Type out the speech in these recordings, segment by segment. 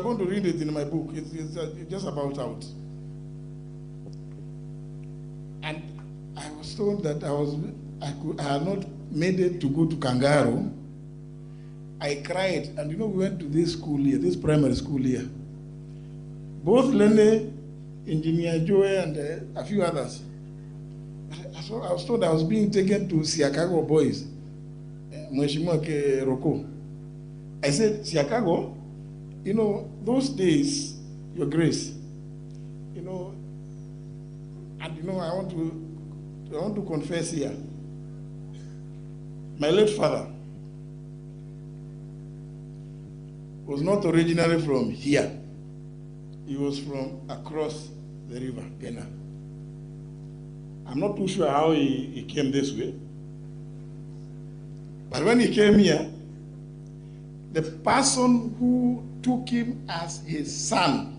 going to read it in my book. It's, it's uh, just about out. And I was told that I was I could I had not made it to go to Kangaro. I cried, and you know we went to this school here, this primary school here. Both Lenny, Engineer Joe, and a few others. I, I was told I was being taken to Siakago Boys, Mheshimiwa Roko. I said, Siakago, you know, those days, Your Grace, you know, and you know, I want to confess here. My late father was not originally from here. He was from across the river, Ghana. I'm not too sure how he came this way. But when he came here, the person who took him as his son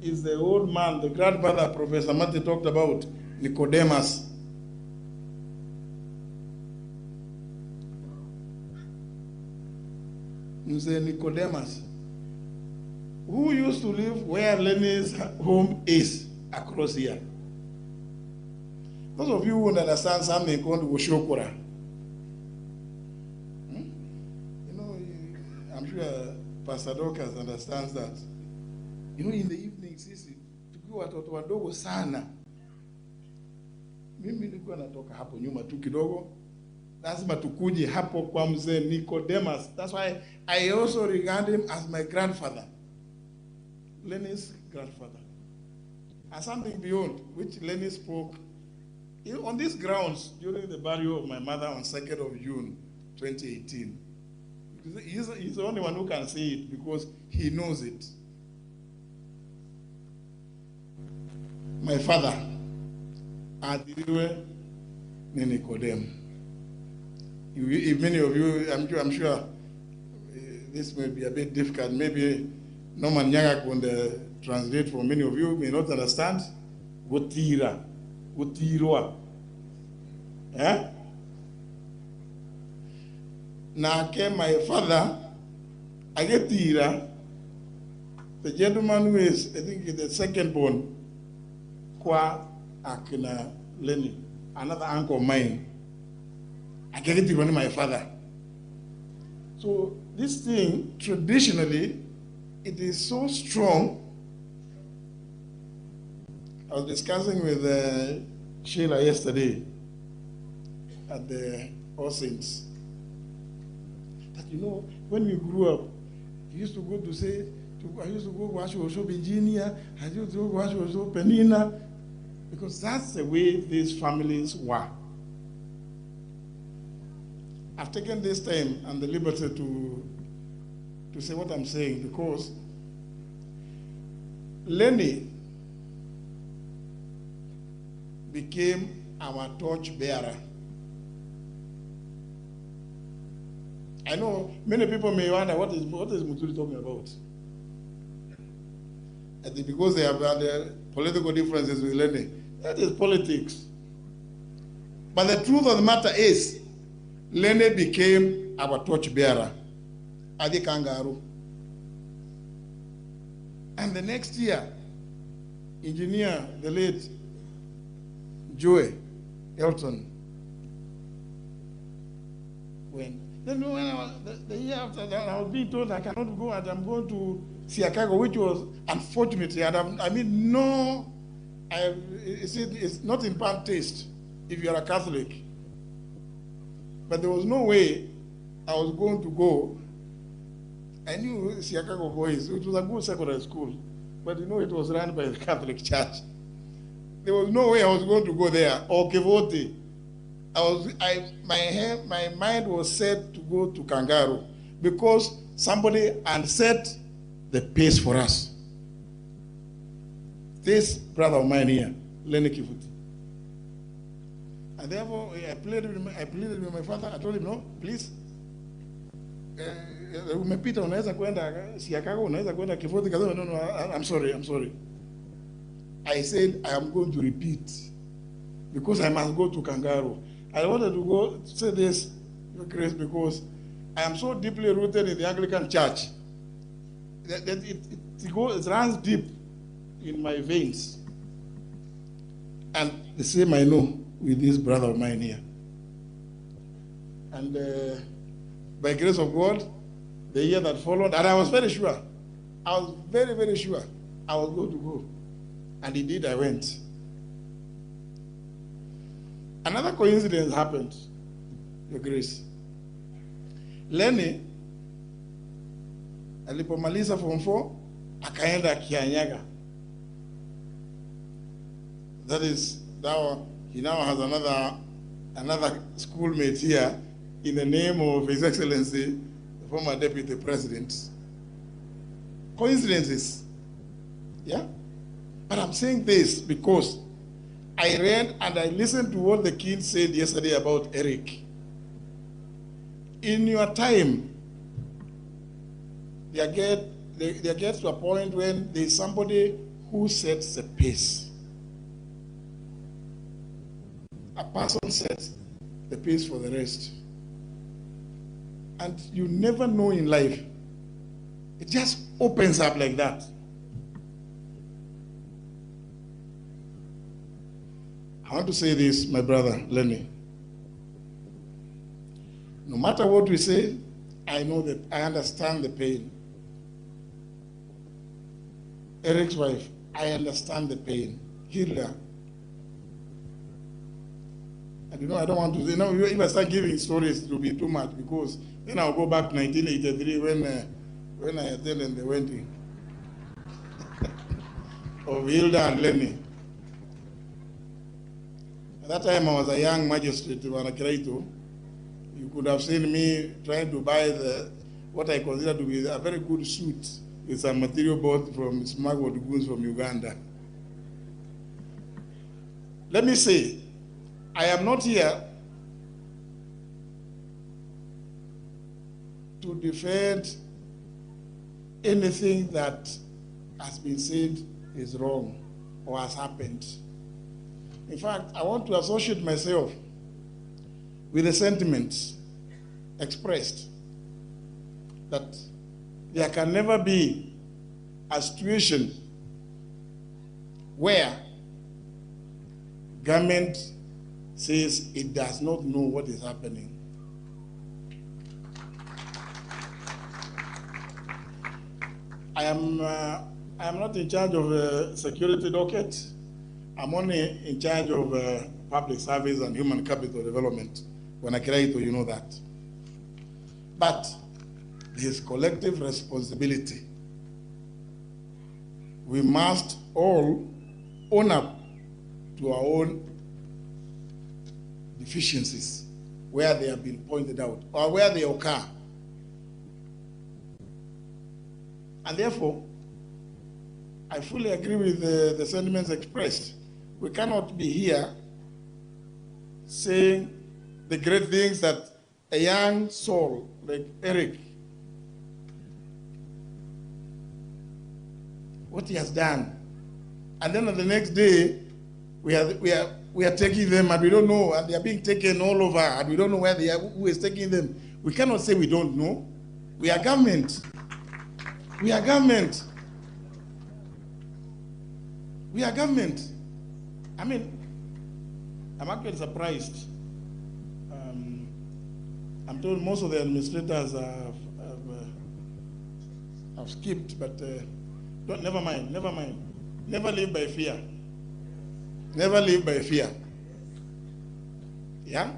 is the old man, the grandfather Professor Mati talked about, Nicodemus. Mzee Nicodemus, who used to live where Lenny's home is, across here. Those of you who understand something called Woshokura, You know, I'm sure Pastor Dorcas understands that. You know, in the evening, sisi tukiwa watoto wadogo sana, mimi nilikuwa natoka hapo nyuma tu kidogo, lazima tukuje hapo kwa mzee Nicodemus. That's why I also regard him as my grandfather, Lenny's grandfather. And something beyond, which Lenny spoke on these grounds during the burial of my mother on 2nd of June, 2018. He's the only one who can say it because he knows it. My father, Adiriwe Nicodem. If many of you, I'm sure this may be a bit difficult. Maybe Norman Nyaga could translate for many of you may not understand. Gutira, Gutirwa. Eh? Nake, my father, Agetira, the gentleman who is, I think, the second born, Kwa Akina Lenny, another uncle of mine. Agetira, my father. So this thing, traditionally, it is so strong. I was discussing with Sheila yesterday at the All Saints that, you know, when we grew up, we used to go to say, to, I used to go watch Osho Virginia, I used to go watch Osho Penina, because that's the way these families were. I've taken this time and the liberty to say what I'm saying because Lenny became our torch bearer. I know many people may wonder what is Muturi talking about. I think because they have had their political differences with Lenny. That is politics. But the truth of the matter is, Lenny became our torch bearer. Adi Kangaru. And the next year, engineer, the late Joey Elton, went. Then when I was, the year after that, I was being told I cannot go and I'm going to Siakago, which was unfortunately, and I mean, no, I, it's not in bad taste if you are a Catholic. But there was no way I was going to go. I knew Siakago Boys, it was a good secondary school, but you know it was run by the Catholic Church. There was no way I was going to go there, or Kivoti. My mind was set to go to Kangaru because somebody had set the pace for us. This brother of mine here, Lenny Kivuti. And therefore, I pleaded with my father. I told him, no, please. Umepita, unaweza kwenda Siakago, unaweza kwenda Kivoti. No, no, I'm sorry, I'm sorry. I said, I am going to repeat because I must go to Kangaru. I wanted to go say this, Your Grace, because I am so deeply rooted in the Anglican Church. That, that it, it, goes, it runs deep in my veins. And the same I know with this brother of mine here. And by grace of God, the year that followed, and I was very sure, I was very, very sure I was going to go. And indeed, I went. Another coincidence happened, Your Grace. Lenny alipomaliza form 4 akaenda Kianyaga. That is now he now has another schoolmate here in the name of His Excellency, the former Deputy President. Coincidences. Yeah? But I'm saying this because I read and I listened to what the king said yesterday about Eric. In your time, there gets to a point when there's somebody who sets the pace. A person sets the pace for the rest. And you never know in life. It just opens up like that. I want to say this, my brother, Lenny. No matter what we say, I know that I understand the pain. Eric's wife, I understand the pain. Hilda. And you know, I don't want to say, no, if I start giving stories, it will be too much, because then I'll go back to 1983 when I attended the wedding of Hilda and Lenny. At that time, I was a young magistrate in Kiraitu. You could have seen me trying to buy what I consider to be a very good suit with some material bought from smuggled goods from Uganda. Let me say, I am not here to defend anything that has been said is wrong or has happened. In fact, I want to associate myself with the sentiments expressed that there can never be a situation where government says it does not know what is happening. I am not in charge of security docket. I'm only in charge of public service and human capital development. When I create, you know that. But there's collective responsibility. We must all own up to our own deficiencies where they have been pointed out or where they occur. And therefore, I fully agree with the sentiments expressed. We cannot be here saying the great things that a young soul like Eric, what he has done. And then on the next day, we are taking them and we don't know, and they are being taken all over and we don't know where they are, who is taking them. We cannot say we don't know. We are government. We are government. We are government. I mean, I'm actually surprised. I'm told most of the administrators have skipped, but don't, never mind, never mind. Never live by fear. Never live by fear. Yeah?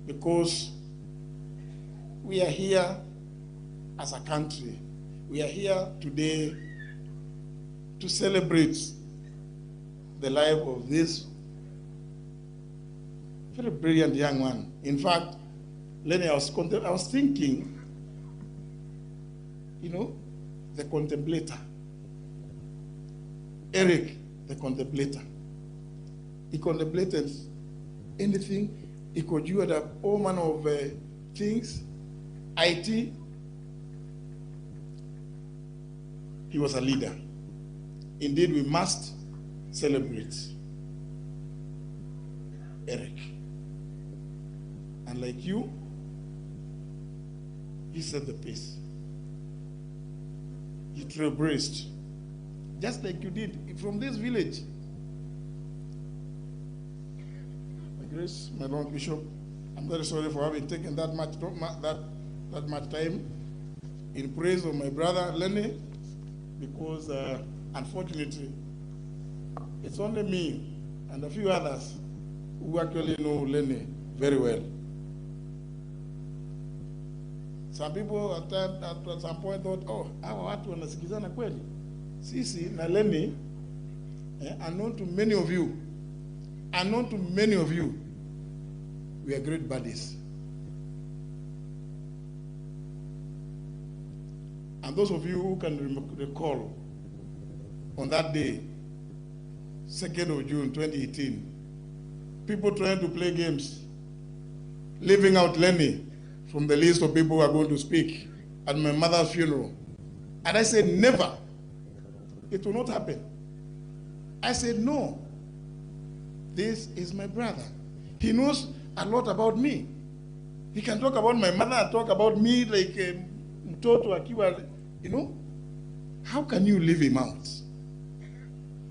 Because we are here as a country. We are here today to celebrate the life of this very brilliant young man. In fact, Lenny, I was thinking, you know, the contemplator. Eric, the contemplator. He contemplated anything. He conjured up all manner of things. IT. He was a leader. Indeed, we must celebrate Eric. And like you, he set the pace. trailblazed, just like you did from this village. My Grace, my Lord Bishop, I'm very sorry for having taken that much, that much time in praise of my brother Lenny, because unfortunately, it's only me and a few others who actually know Lenny very well. Some people at some point thought, oh, hawa watu wanasikizana kweli. Sisi na Lenny, unknown to many of you, unknown to many of you, we are great buddies. And those of you who can recall, on that day, 2nd of June 2018, people trying to play games, leaving out Lenny from the list of people who are going to speak at my mother's funeral. And I said, never. It will not happen. I said, no. This is my brother. He knows a lot about me. He can talk about my mother and talk about me like mtoto akiwa, you know. How can you leave him out?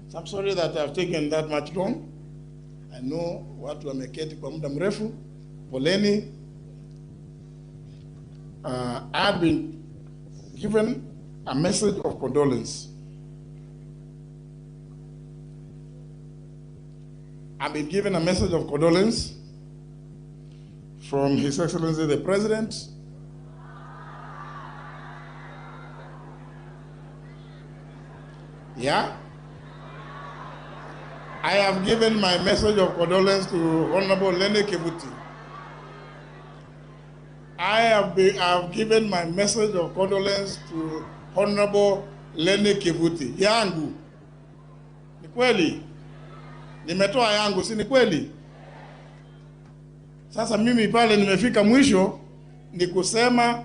So I'm sorry that I've taken that much long. I know watu wameketi kwa muda mrefu. Poleni. I've been given a message of condolence. I've been given a message of condolence from His Excellency the President, Yeah? I have given my message of condolence to Honorable Lenny Kivuti. I have given my message of condolence to Honorable Lenny Kivuti. Yangu. Ni kweli? Nimetoa yangu, si ni kweli? Sasa mimi pale nimefika mwisho ni kusema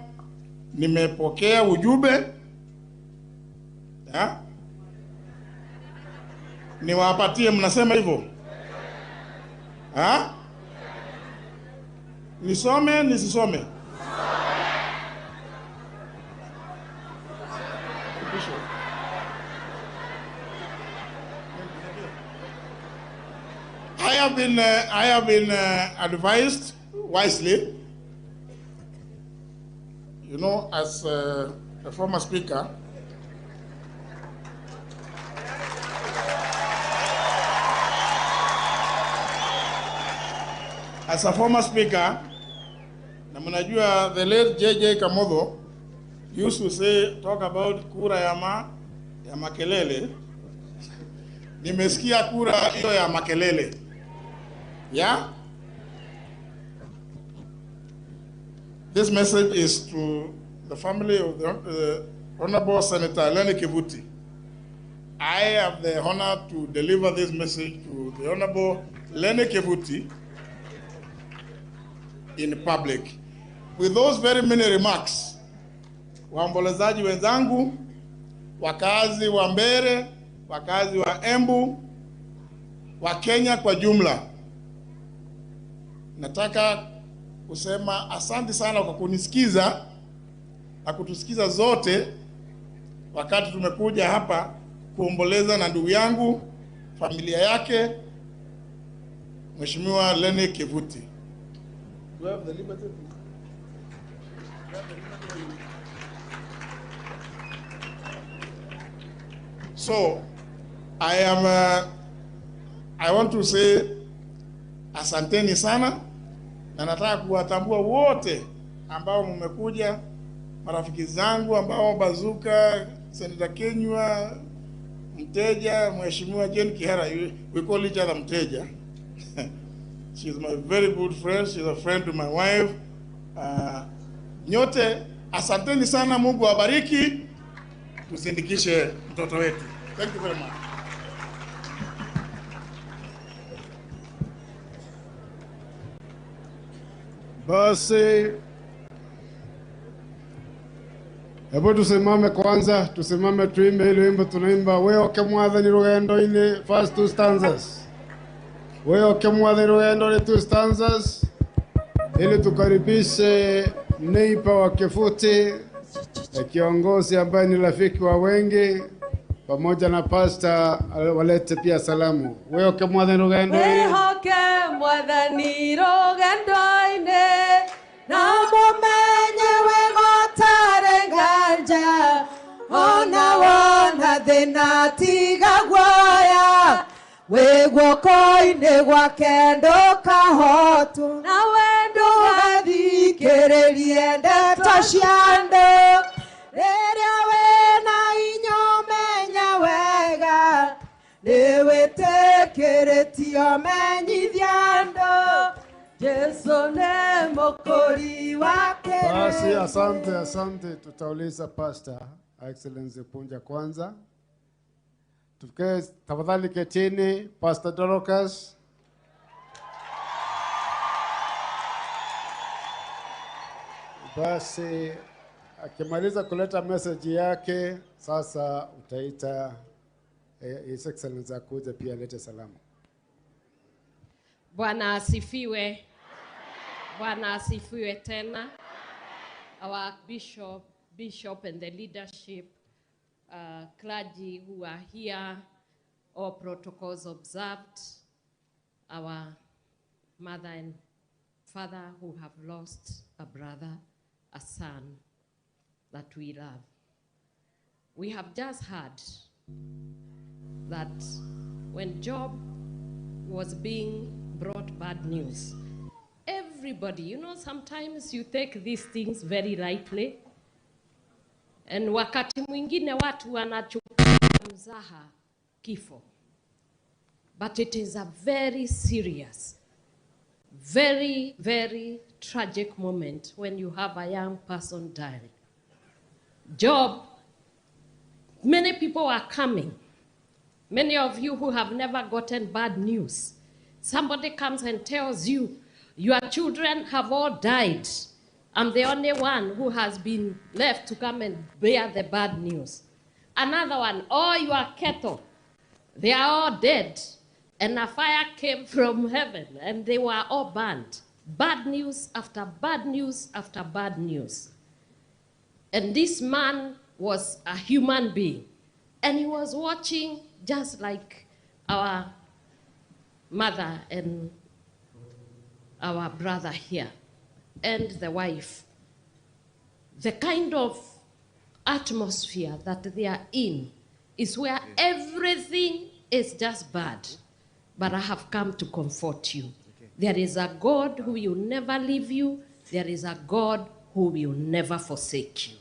nimepokea ujumbe. Ha? Niwapatie, mnasema hivyo? Ha? Nisome nisisome? I have been advised wisely, as a former speaker, as a former speaker, na mnajua the late JJ Kamotho used to say, talk about kura ya makelele. Nimesikia kura hiyo ya makelele. Yeah? This message is to the family of the Honorable Senator Lenny Kivuti. I have the honor to deliver this message to the Honorable Lenny Kivuti in public. With those very many remarks, waombolezaji wenzangu, wakazi wa Mbeere, wakazi wa Embu, wa Kenya kwa jumla, nataka kusema asante sana kwa kunisikiza na kutusikiza zote wakati tumekuja hapa kuomboleza na ndugu yangu, familia yake, Mheshimiwa Lenny Kivuti. Do I have the liberty to? So, I want to say asanteni sana, na nataka kuwatambua wote ambao mmekuja, marafiki zangu ambao Bazuka, Senator Kinyua, Mteja, Mheshimiwa Jane Kihara, we call each other Mteja. She's my very good friend, she's a friend to my wife. Nyote asanteni sana, Mungu awabariki, tusindikishe mtoto wetu. Thank you very much. Basi hebu tusimame kwanza, tusimame tuimbe ile wimbo tunaimba, Weoke Mwathani rugendo-inĩ, first two stanzas. Weoke Mwathani rugendo-inĩ, two stanzas, ili tukaribishe neighbor wa Kivuti. Kiongozi ambaye ni rafiki wa wengi pamoja na pasta walete pia salamu. Weoke mwathani rugendo-inĩ. Wĩhoke mwathani rũgendo-inĩ na mũmenye wega ũtarĩ nganja ona wona thĩna tiga guoya wĩ guoko-inĩ gwake ndũkahotwo nawe ndũgathikĩrĩrie ndeto cia andũ rĩrĩa wĩna inya menya wega nĩwĩtĩkĩrĩtio menyithia andũ Jesu nĩ mũkũri wa Basi, kĩrĩndĩ. asante, asante. Tutauliza Pastor Excellency Punja kwanza. Tukae tafadhali ketini, Pastor Dorcas. Basi akimaliza kuleta message yake, sasa utaita His Excellency akuje pia alete salamu. Bwana asifiwe. Bwana asifiwe tena. Our bishop and the leadership, clergy who are here, all protocols observed, our mother and father who have lost a brother, a son that we love. We have just heard that when Job was being brought bad news, everybody, sometimes you take these things very lightly, and wakati mwingine watu wanachukua mzaha kifo. But it is a very serious, very, very tragic moment when you have a young person dying. Job, many people are coming. Many of you who have never gotten bad news. Somebody comes and tells you, your children have all died. I'm the only one who has been left to come and bear the bad news. Another one, all your cattle, they are all dead. And a fire came from heaven and they were all burned. Bad news after bad news after bad news. And this man was a human being. And he was watching just like our mother and our brother here and the wife. The kind of atmosphere that they are in is where everything is just bad. But I have come to comfort you. There is a God who will never leave you. There is a God who will never forsake you.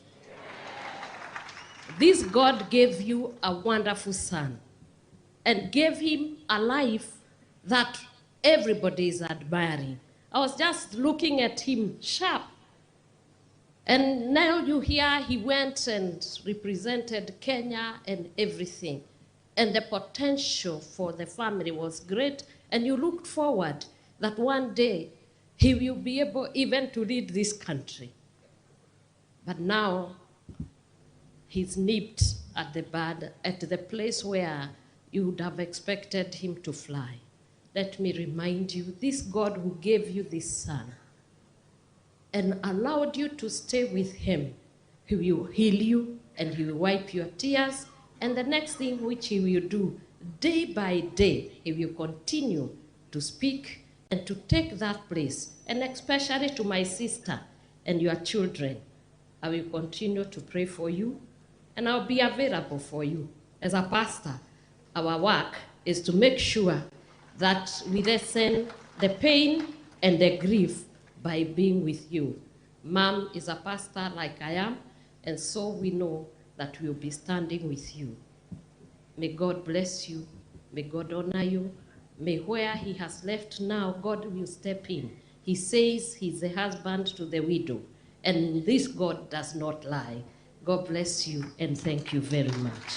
This God gave you a wonderful son and gave him a life that everybody is admiring. I was just looking at him sharp. And now you hear he went and represented Kenya and everything. And the potential for the family was great. And you looked forward that one day he will be able even to lead this country. But now he's nipped at the bud, at the place where you would have expected him to fly. Let me remind you, this God who gave you this son and allowed you to stay with him, he will heal you and he will wipe your tears. And the next thing which he will do, day by day, he will continue to speak and to take that place. And especially to my sister and your children, I will continue to pray for you and I'll be available for you. As a pastor, our work is to make sure that we lessen the pain and the grief by being with you. Mom is a pastor like I am, and so we know that we'll be standing with you. May God bless you. May God honor you. May where he has left now, God will step in. He says he's the husband to the widow, and this God does not lie. God bless you, and thank you very much.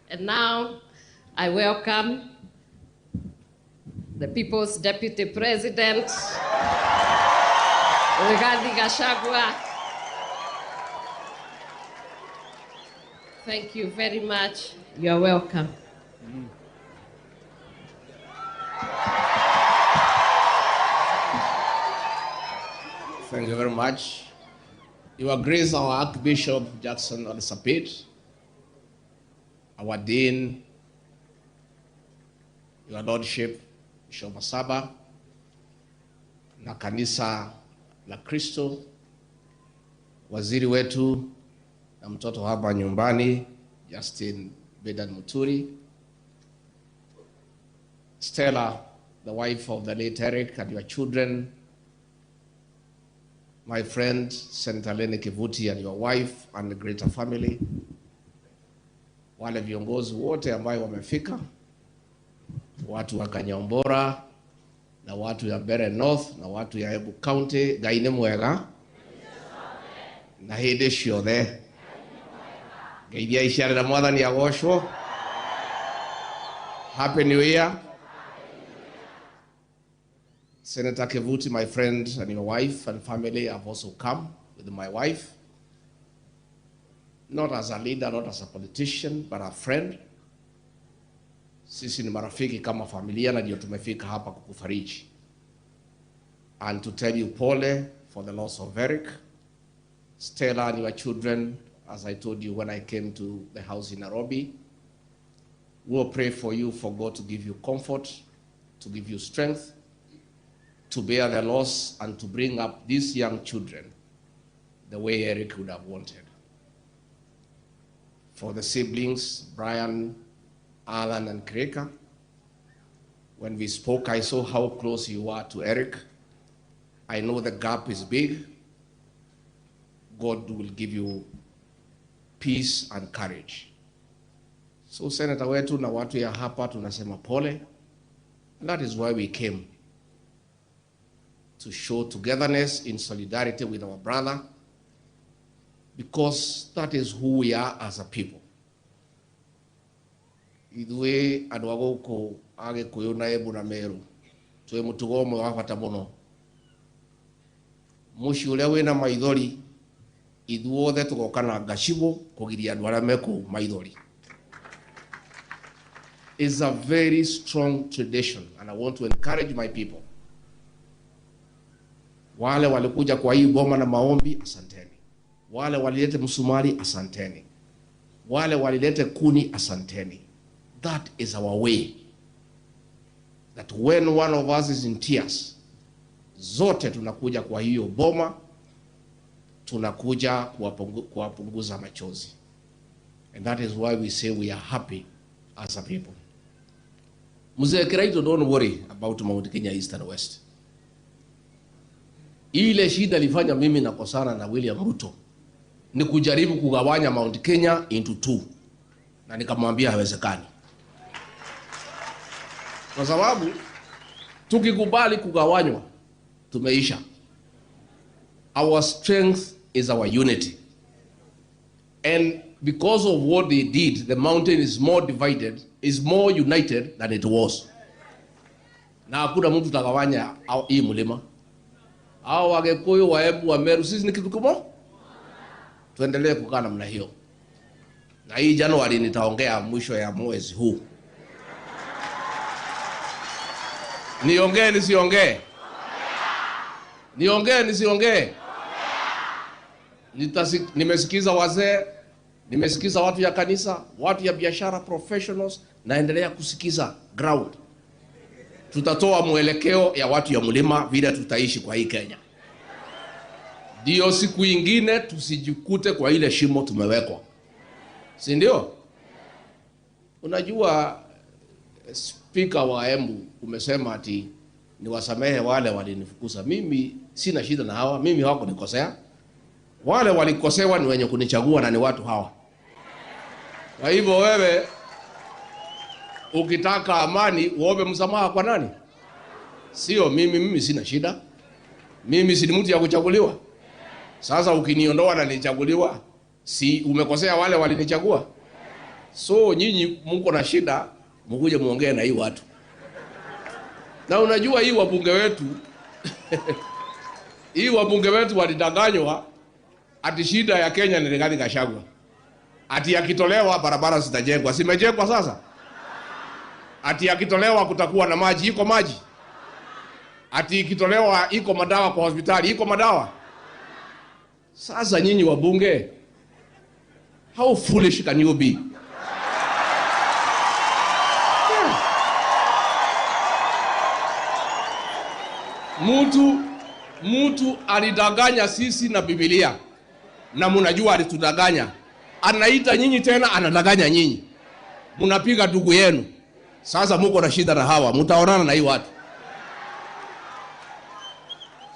And now I welcome the People's Deputy President, Rigathi Gachagua. Thank you very much. You're welcome. Thank you very much. Your Grace, our Archbishop Jackson Ole Sapit, our Dean, Your Lordship Bishop Masaba, na kanisa la Kristo, waziri wetu na mtoto hapa nyumbani Justin Bedan Muturi, Stella, the wife of the late Eric, and your children, my friend Senator Lene Kivuti and your wife and the greater family, wale viongozi wote ambayo wamefika, watu wa Kanyambola na watu ya Mbeere North na watu ya Embu County, Ngai nĩ mwega na hĩndĩ ciothe. Ngeithia iciarĩra Mwathani agocwo. Happy New Year. Senator Kivuti, my friend, and your wife and family have also come with my wife. Not as a leader, not as a politician, but a friend. Sisi ni marafiki kama familia na ndio tumefika hapa kukufariji. And to tell you pole for the loss of Eric, Stella and your children, as I told you when I came to the house in Nairobi, we'll pray for you, for God to give you comfort, to give you strength, to bear the loss and to bring up these young children the way Eric would have wanted. For the siblings, Brian, Alan, and Kreka, when we spoke, I saw how close you are to Eric. I know the gap is big. God will give you peace and courage. So senator wetu na watu ya hapa tunasema pole. And that is why we came to show togetherness in solidarity with our brother, because that is who we are as a people. Ithuĩ andũ a gũkũ a Gĩkũyũ na Embu na Meru twĩ mũtugo ũmwe wa bata mũno. Mũciĩ ũrĩa wĩna maithori ithuothe tũgoka na ngacibũ kũgiria andũ arĩa me kũu maithori. It's a very strong tradition and I want to encourage my people. Wale walikuja kwa hii boma na maombi, asanteni. Wale walilete msumari, asanteni. Wale walilete kuni, asanteni. That is our way. That when one of us is in tears, zote tunakuja kwa hiyo boma, tunakuja kuwapunguza machozi. And that is why we say we are happy as a people. Mzee Kiraito, don't worry about Mount Kenya East and West. Ile shida ilifanya mimi nakosana na William Ruto ni kujaribu kugawanya Mount Kenya into two, na nikamwambia hawezekani, kwa sababu tukikubali kugawanywa tumeisha. Our strength is our unity, and because of what they did, the mountain is more divided, is more united than it was. Na hakuna mtu tagawanya hii mlima. Hao Wagikuyu, Waembu, wa Meru, sisi ni kitu kimoja. Tuendelee kukaa namna hiyo. Na hii Januari nitaongea mwisho ya mwezi huu. Niongee nisiongee? Niongee nisiongee? Nimesikiza wazee, nimesikiza watu ya kanisa, watu ya biashara, professionals, naendelea kusikiza ground. Tutatoa mwelekeo ya watu ya mlima vile tutaishi kwa hii Kenya. Ndio siku ingine tusijikute kwa ile shimo tumewekwa. Si ndio? Unajua speaker wa Embu umesema ati niwasamehe wale walinifukuza. Mimi sina shida na hawa, mimi hawakunikosea. Wale walikosewa ni wenye kunichagua na ni watu hawa. Kwa hivyo wewe ukitaka amani uombe msamaha kwa nani? Sio mimi, mimi sina shida. Mimi si mtu ya kuchaguliwa. Sasa ukiniondoa na nichaguliwa, si umekosea wale walinichagua? So nyinyi mko na shida, mkuje muongee na hii watu. Na unajua hii wabunge wetu hii wabunge wetu walidanganywa ati shida ya Kenya ni Rigathi Gachagua. Ati akitolewa barabara zitajengwa. Simejengwa sasa? Ati akitolewa kutakuwa na maji, iko maji. Ati ikitolewa iko madawa kwa hospitali, iko madawa. Sasa nyinyi wabunge, how foolish can you be? Mtu mtu alidanganya sisi na Biblia, na mnajua alitudanganya. Anaita nyinyi tena, anadanganya nyinyi, mnapiga ndugu yenu. Sasa muko na shida na hawa, mtaonana na hii watu.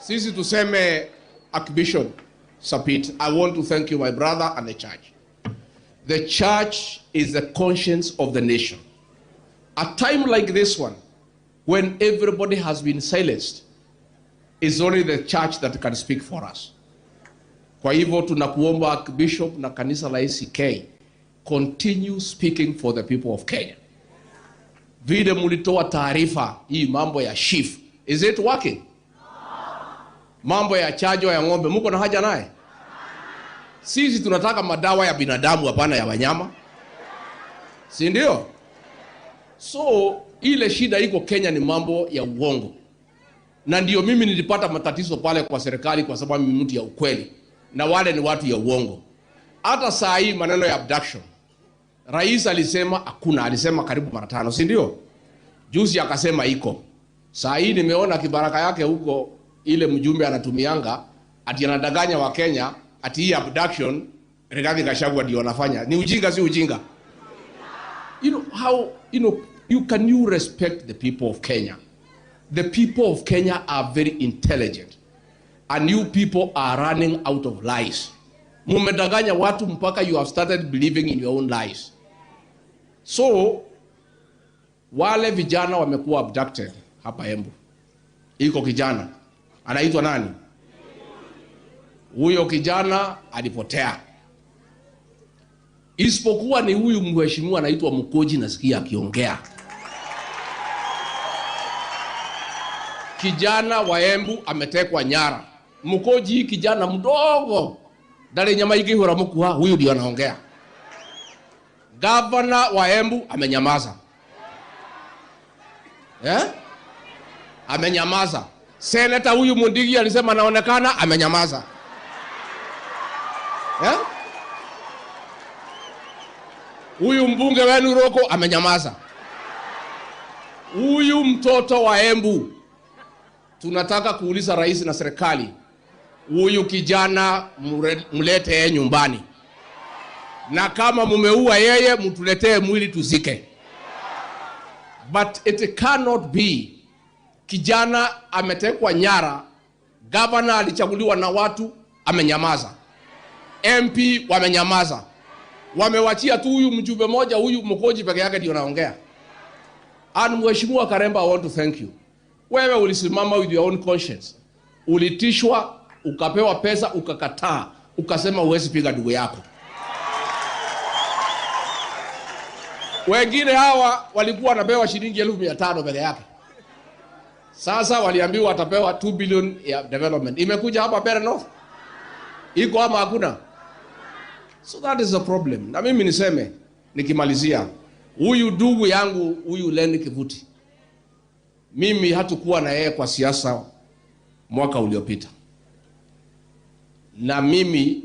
Sisi tuseme, Archbishop Sapit, I want to thank you my brother and the church. The church is the conscience of the nation. A time like this one, when everybody has been silenced, it's only the church that can speak for us. Kwa hivyo tunakuomba Archbishop na kanisa la ACK, continue speaking for the people of Kenya. Vile mulitoa taarifa hii mambo ya SHIF, is it working? Mambo ya chanjo ya ng'ombe, muko na haja naye? Sisi tunataka madawa ya binadamu, hapana ya wanyama, si ndio? So ile shida iko Kenya ni mambo ya uongo, na ndio mimi nilipata matatizo pale kwa serikali, kwa sababu mimi mtu ya ukweli na wale ni watu ya uongo. Hata saa hii maneno ya abduction, rais alisema hakuna, alisema karibu mara tano, si ndio? Juzi akasema iko. Saa hii nimeona kibaraka yake huko, ile mjumbe anatumianga ati anadanganya Wakenya ati hii abduction Rigathi Gachagua ndio anafanya. Ni ujinga, si ujinga? You know how you know you can you respect the people of Kenya. The people of Kenya are very intelligent and you people are running out of lies. Mumedanganya watu mpaka you have started believing in your own lies. So wale vijana wamekuwa abducted hapa Embu. Iko kijana anaitwa nani? Huyo kijana alipotea, isipokuwa ni huyu mheshimiwa anaitwa Mkoji, nasikia akiongea. Kijana wa Embu ametekwa nyara. Mkoji kijana mdogo ndari nyama ikihura mkuha, huyu ndio anaongea. Gavana wa Embu amenyamaza eh? Amenyamaza. Seneta huyu Mundigi alisema anaonekana, amenyamaza eh? Huyu mbunge wenu Roko amenyamaza. Huyu mtoto wa Embu, tunataka kuuliza rais na serikali, huyu kijana mlete yeye nyumbani, na kama mumeua yeye, mtuletee mwili tuzike. But it cannot be kijana ametekwa nyara, gavana alichaguliwa na watu amenyamaza, MP wamenyamaza, wamewachia tu huyu mjumbe moja, huyu Mkoji peke yake ndio anaongea. And Mheshimiwa Karemba, I want to thank you. Wewe ulisimama with your own conscience, ulitishwa, ukapewa pesa, ukakataa, ukasema huwezi piga ndugu yako. Wengine hawa walikuwa wanapewa shilingi 1500 peke yake. Sasa waliambiwa watapewa 2 billion ya development. Imekuja hapa Mbeere North? Iko ama hakuna? So that is the problem. Na mimi niseme nikimalizia, huyu ndugu yangu huyu Lenny Kivuti, mimi hatukuwa na yeye kwa siasa mwaka uliopita, na mimi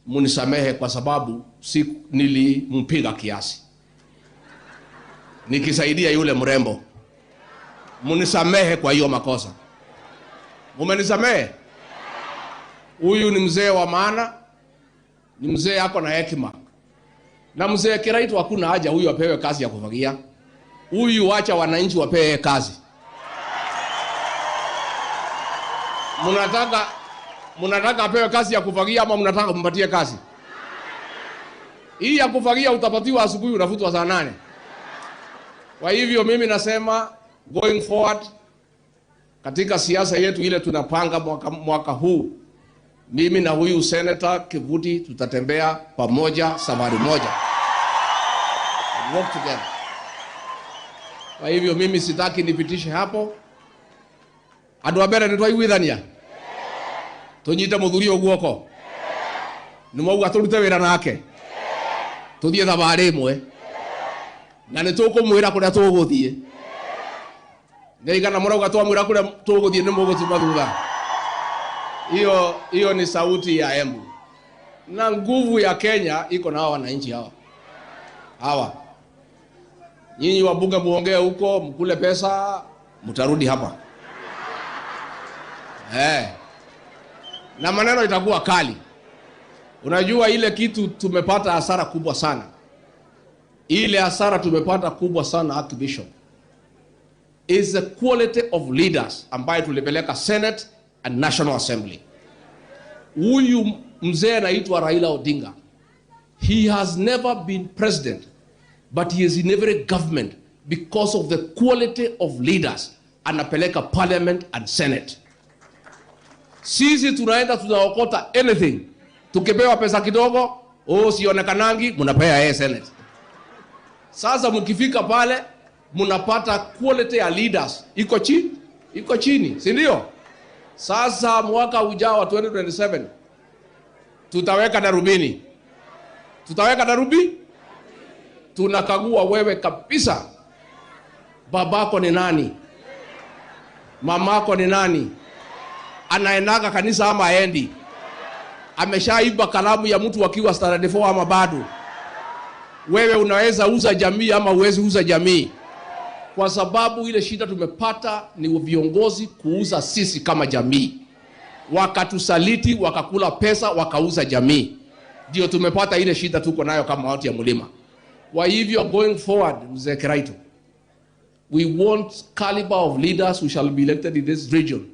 munisamehe kwa sababu si nilimpiga kiasi nikisaidia yule mrembo. Munisamehe kwa hiyo makosa. Mumenisamehe? Huyu ni mzee wa maana, ni mzee ako na hekima. Na mzee Kiraitu hakuna haja huyu apewe kazi ya kufagia. Huyu acha wananchi wapewe kazi. Mnataka apewe kazi ya kufagia ama mnataka kumpatie kazi? Hii ya kufagia utapatiwa asubuhi, unafutwa saa 8. Kwa hivyo mimi nasema going forward katika siasa yetu ile tunapanga mwaka huu, mimi na huyu Senator Kivuti tutatembea pamoja safari moja. We work together. Kwa hivyo mimi sitaki nipitishe hapo. Andu a mbere nitwaiguithania? Tunyite muthuri uyu guoko. Nimwauga turute wira nake. Tuthie thabarĩ ĩmwe. Na nĩtũkũmwĩra kũrĩa tũgũthiĩ. Nĩ aigana mũrauga twamwĩra kũrĩa tũgũthiĩ nĩ mũgũtuma thutha? Hiyo hiyo ni sauti ya Embu, na nguvu ya Kenya iko na hawa wananchi hawa hawa. Nyinyi wabunge muongee huko, mkule pesa, mtarudi hapa eh, na maneno itakuwa kali. Unajua ile kitu tumepata hasara kubwa sana, ile hasara tumepata kubwa sana Archbishop, is the quality of leaders ambayo tulipeleka Senate and National Assembly. Huyu mzee anaitwa Raila Odinga, he has never been president but he is in every government because of the quality of leaders anapeleka parliament and senate. Sisi tunaenda tunaokota anything, tukipewa pesa kidogo, oh, sionekanangi, mnapea yeye senate. Sasa mkifika pale mnapata quality ya leaders iko chini, iko chini, si ndio? Sasa mwaka ujao wa 2027 tutaweka darubini, tutaweka darubi, tunakagua wewe kabisa, babako ni nani, mamako ni nani, anaendaga kanisa ama aendi, ameshaiba kalamu ya mtu akiwa standard 4 ama bado. Wewe unaweza uza jamii ama huwezi uza jamii, kwa sababu ile shida tumepata ni viongozi kuuza sisi kama jamii, wakatusaliti, wakakula pesa, wakauza jamii, ndio tumepata ile shida tuko nayo kama watu ya mlima. Kwa hivyo going forward, mzee Kiraito, we want caliber of leaders who shall be elected in this region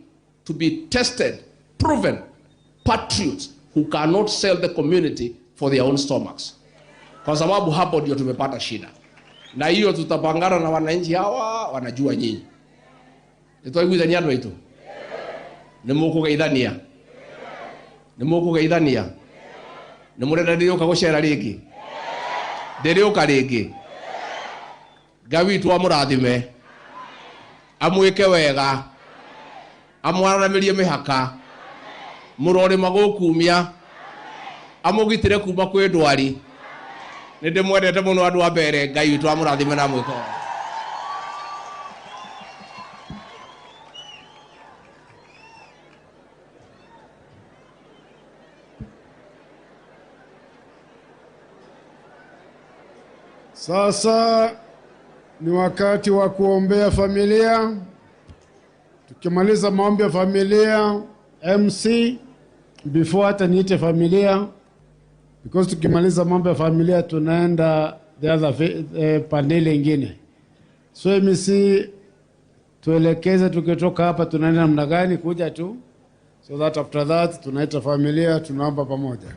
to be tested, proven patriots who cannot sell the community for their own stomachs, kwa sababu hapo ndio tumepata shida, na hiyo tutapangana na wananchi hawa, wanajua nyinyi nitwaiguithania andũ aitũ nĩ mũkũgeithania nĩ mũkũgeithania nĩ mũrenda ndĩrĩũka gũcera rĩngĩ ndĩrĩũka rĩngĩ. Ngai witũ amũrathime, amwĩke wega, amwararamĩrie mĩhaka, mũrorĩma gũkumia, amũgitĩre kuma kwĩ ndwari. Nĩ ndĩmwendete mũno andũ a mbere. Ngai witũ amũrathime na amwĩke wega. Sasa ni wakati wa kuombea familia. Tukimaliza maombi ya familia, MC before hata niite familia, because tukimaliza mambo ya familia tunaenda the other pande ile ingine. So MC tuelekeze, tukitoka hapa tunaenda namna gani, kuja tu, so that after that tunaita familia, tunaomba pamoja.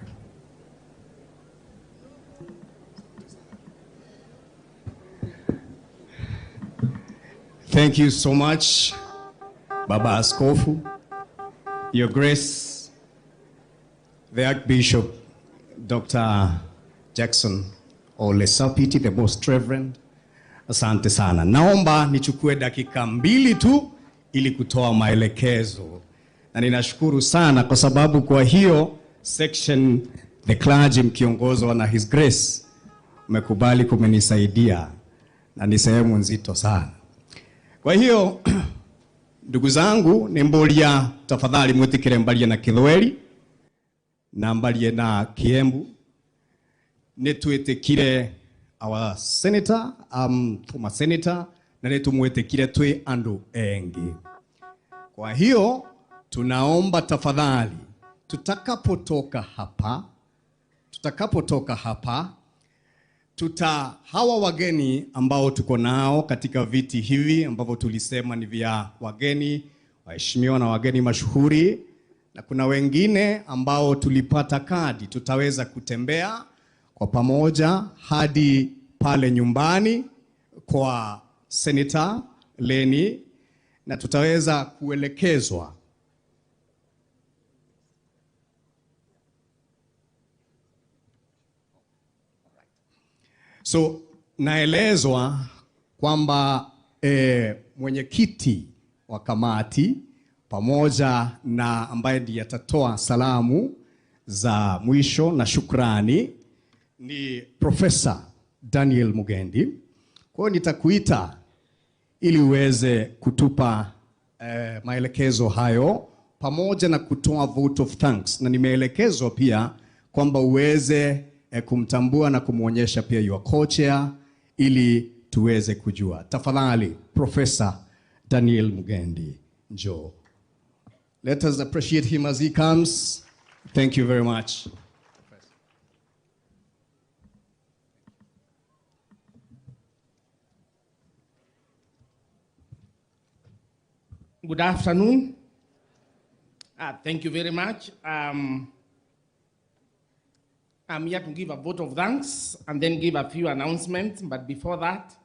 Thank you so much, Baba Askofu, Your Grace, the Archbishop, Dr. Jackson Ole Sapiti, the Most Reverend. Asante sana. Naomba nichukue dakika mbili tu ili kutoa maelekezo, na ninashukuru sana kwa sababu kwa hiyo section the clergy mkiongozwa na His Grace mmekubali kumenisaidia, na ni sehemu nzito sana. Kwa hiyo ndugu zangu, ni mburia tafadhali mwitikire mbarie na Kithweri na mbarie na Kiembu. Nĩ our senator, former senator, na nĩ tumwitikire twi andu engi. Kwa hiyo tunaomba tafadhali, tutakapotoka hapa tuta hawa wageni ambao tuko nao katika viti hivi ambavyo tulisema ni vya wageni waheshimiwa na wageni mashuhuri, na kuna wengine ambao tulipata kadi, tutaweza kutembea kwa pamoja hadi pale nyumbani kwa Senator Leni, na tutaweza kuelekezwa So naelezwa kwamba mwenyekiti wa kamati pamoja na ambaye ndiye atatoa salamu za mwisho na shukrani ni Profesa Daniel Mugendi. Kwa hiyo nitakuita ili uweze kutupa maelekezo hayo pamoja na kutoa vote of thanks, na nimeelekezwa pia kwamba uweze kumtambua na kumwonyesha pia your co-chair ili tuweze kujua. Tafadhali Professor Daniel Mugendi, njoo. Let us appreciate him as he comes. Thank you very much. Good afternoon. Thank you very much. I'm here to give a vote of thanks and then give a few announcements. But before that,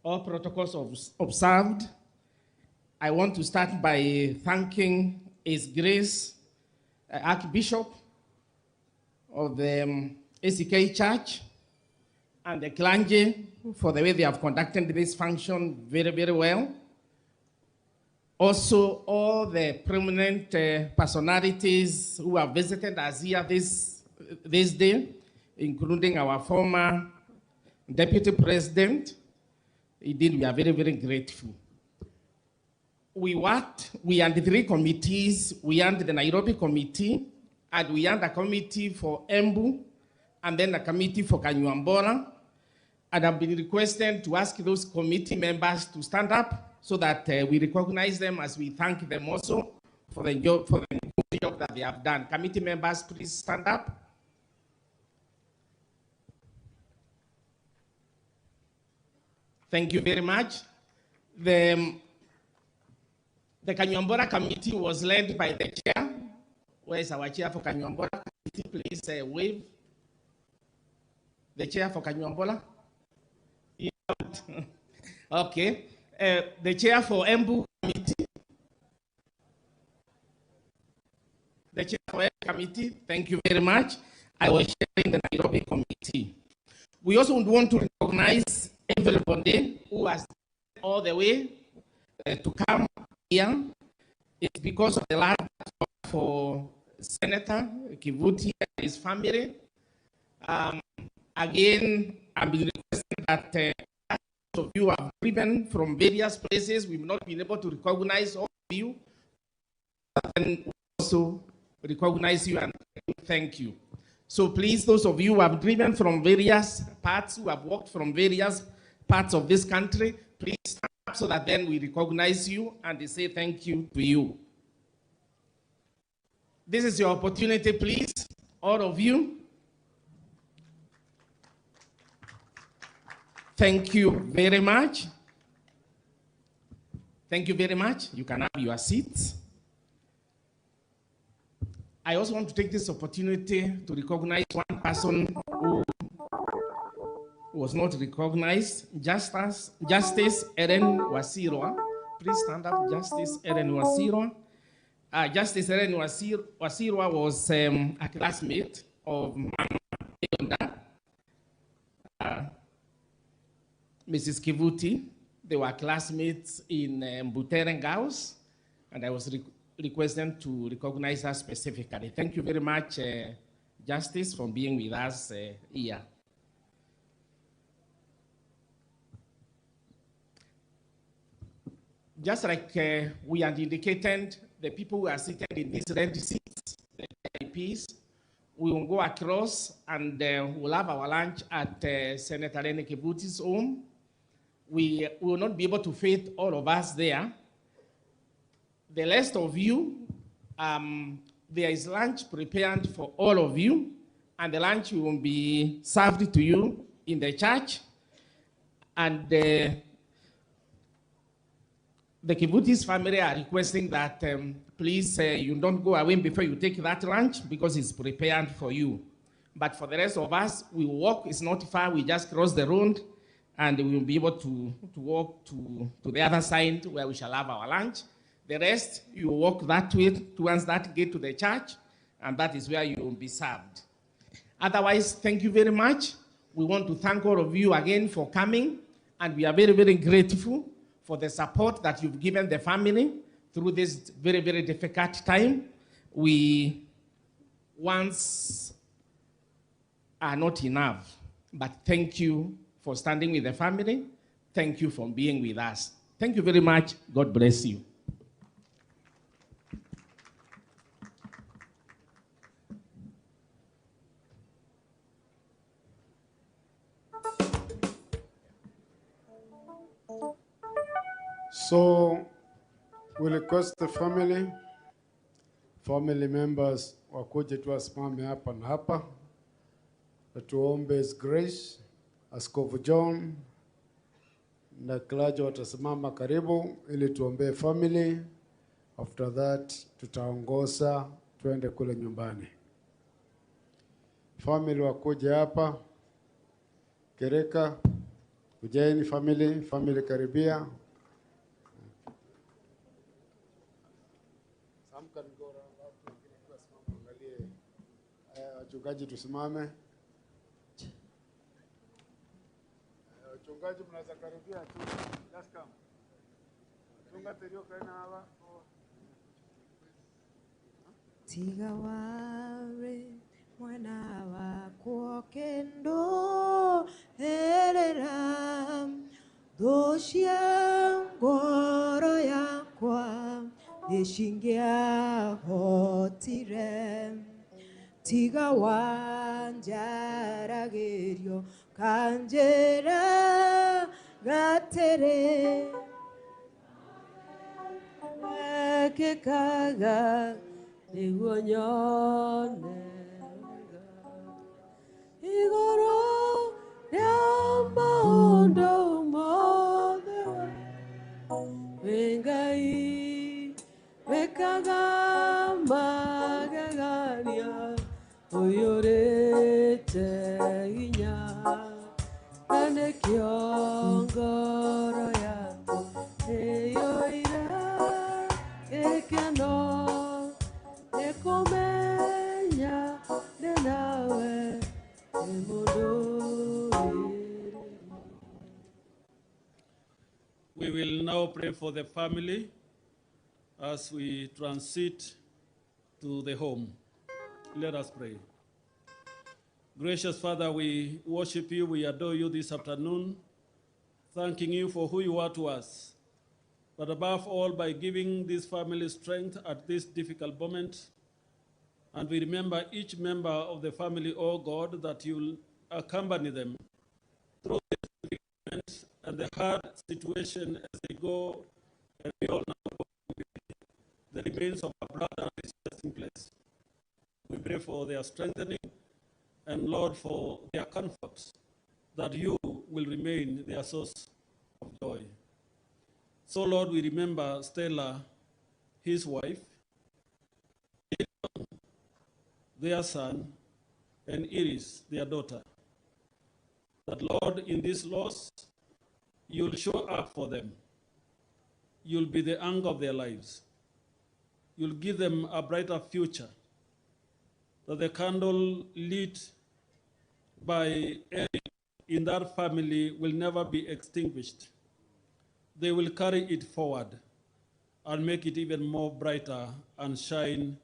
all protocols observed. I want to start by thanking His Grace, Archbishop of the ACK Church and the clergy for the way they have conducted this function very, very well. Also, all the prominent personalities who have visited us here this day, including our former deputy president. Indeed, we are very, very grateful. We worked, we had three committees. We had the Nairobi committee, and we had a committee for Embu, and then a committee for Kanyuambora. And I've been requested to ask those committee members to stand up so that we recognize them as we thank them also for the job, for the good job that they have done. Committee members, please stand up. Thank you very much. The Kanyuambora committee was led by the chair. Where is our chair for Kanyuambora committee? Please wave. The chair for Kanyuambora? Yeah. Okay. The chair for Embu committee. The chair for Embu committee, thank you very much. I was chairing the Nairobi committee. We also would want to recognize everybody who has all the way to come here. It's because of the love for Senator Kivuti and his family. Again, I'm requesting that of you have driven from various places. We've not been able to recognize all of you, but then we also recognize you and thank you. So please, those of you who have driven from various parts, who have walked from various parts of this country, please stand up so that then we recognize you and they say thank you to you. This is your opportunity, please, all of you. Thank you very much. Thank you very much. You can have your seats. I also want to take this opportunity to recognize one person who was not recognized, Justice Eren Wasirwa. Please stand up, Justice Eren Wasirwa. Justice Eren Wasirwa was a classmate of Mama Yonda, Mrs. Kivuti. They were classmates in Butere House, and I was requested to recognize her specifically. Thank you very much, Justice, for being with us here. Just like we had indicated, the people who are seated in these red seats, the VIPs, we will go across and we'll have our lunch at Senator Lenny Kivuti's home. We will not be able to fit all of us there. The rest of you, there is lunch prepared for all of you, and the lunch will be served to you in the church. And the Kivuti's family are requesting that please you don't go away before you take that lunch because it's prepared for you. But for the rest of us, we walk. It's not far. We just cross the road, and we will be able to walk to the other side where we shall have our lunch. The rest, you walk that way towards that gate to the church, and that is where you will be served. Otherwise, thank you very much. We want to thank all of you again for coming, and we are very, very grateful for the support that you've given the family through this very, very difficult time. We once are not enough, but thank you for standing with the family. Thank you for being with us. Thank you very much. God bless you. So we request the family, family members wakuje tu wasimame hapa na hapa, na tuombe His Grace, Askofu John na clergy watasimama karibu ili tuombee family. After that tutaongoza tuende kule nyumbani. Family wakuje hapa, Kereka, kujeni family, family karibia. Some can go round, watu wengine pia simama angalie. Wachungaji tusimame. Wachungaji mnaweza karibia tu. Just come. Chunga terio kaina hapa. Tiga ware mwana wakwo kendo erera thũ cia ngoro yakwa nĩcingĩahotire tiga wanjaragĩrio kanjĩra gatĩrĩ wekĩkaga nĩguo nyone igũrũ rĩa maũndũ mothe wĩ Ngai wĩkaga magegania ũiyũrĩte hinya na nĩkĩo ngoro yakwa ĩiyũire gĩkeno nĩ kũmenya ndĩ nawe ndĩ mũndũ wĩrĩ. We will now pray for the family as we transit to the home. Let us pray. Gracious Father, we worship you, we adore you this afternoon, thanking you for who you are to us, but above all by giving this family strength at this difficult moment. And we remember each member of the family, oh God, that you'll accompany them through this difficult moment and the hard situation as they go, and we all now go the remains of our brother at his resting place. We pray for their strengthening and, Lord, for their comfort, that you will remain their source of joy. So, Lord, we remember Stella, his wife, their son, and Iris, their daughter. That, Lord, in this loss, you'll show up for them. You'll be the anchor of their lives. You'll give them a brighter future. That the candle lit by Eric in that family will never be extinguished. They will carry it forward and make it even more brighter and shine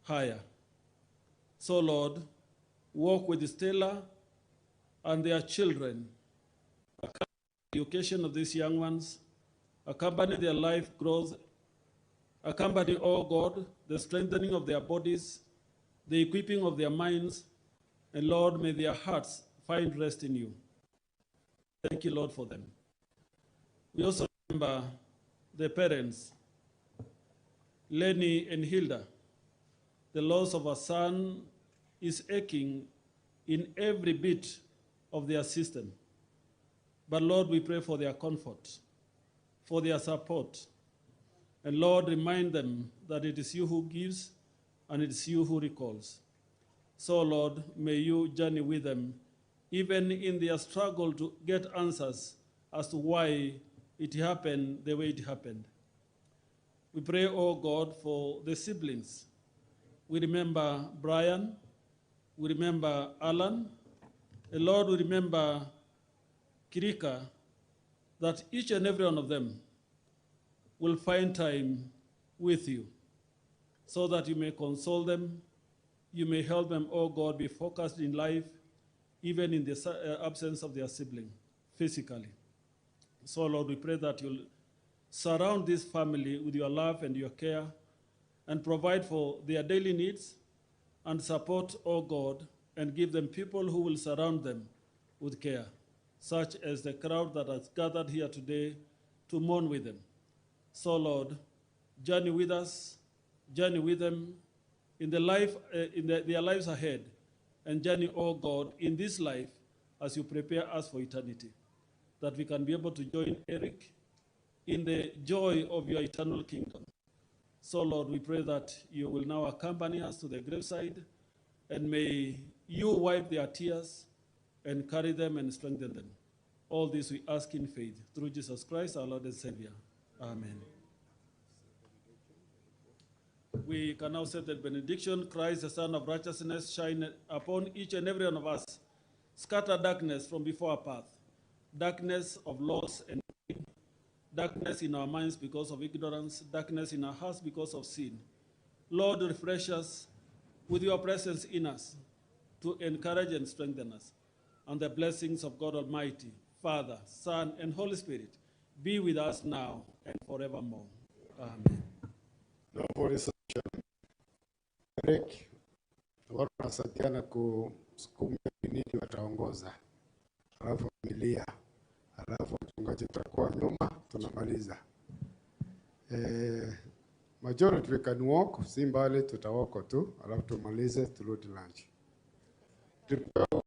higher. So, Lord, walk with Stella and their children, accompany the education of these young ones, accompany their life growth, accompany, oh God, the strengthening of their bodies, the equipping of their minds, and Lord, may their hearts find rest in you. Thank you, Lord, for them. We also remember the parents, Lenny and Hilda. The loss of a son is aching in every bit of their system. But Lord, we pray for their comfort, for their support. And Lord, remind them that it is you who gives and it is you who recalls. So, Lord, may you journey with them, even in their struggle to get answers as to why it happened the way it happened. We pray, oh God, for the siblings. We remember Brian, we remember Alan, and Lord, we remember Kirika, that each and every one of them will find time with you so that you may console them, you may help them, oh God, be focused in life, even in the absence of their sibling, physically. So, Lord, we pray that you'll surround this family with your love and your care and provide for their daily needs and support, O God, and give them people who will surround them with care, such as the crowd that has gathered here today to mourn with them. So, Lord, journey with us, journey with them in, the life, in their lives ahead, and journey, O God, in this life as you prepare us for eternity, that we can be able to join Eric in the joy of your eternal kingdom. So, Lord, we pray that you will now accompany us to the graveside, and may you wipe their tears and carry them and strengthen them. All this we ask in faith through Jesus Christ, our Lord and Savior. Amen. We can now say the benediction. Christ, the Son of Righteousness, shine upon each and every one of us. Scatter darkness from before our path, darkness of loss and pain, darkness in our minds because of ignorance, darkness in our hearts because of sin. Lord, refresh us with your presence in us to encourage and strengthen us. And the blessings of God Almighty, Father, Son, and Holy Spirit be with us now and forevermore. Amen. No reception. Eric, watu wanasaidiana kusukuma nini wataongoza, alafu familia, alafu wachungaji tutakuwa nyuma, tunamaliza. Eh, majority we can walk, si mbali, tutawalk tu, alafu tumalize turudi lunch. Tupewe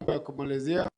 ya kumalizia.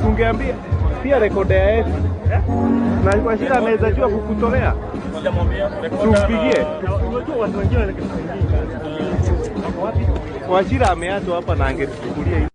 Tungeambia pia rekoda ya Esi na Wachira anaweza jua kukutolea, tumpigie. Wachira ameachwa hapa na angetuchukulia.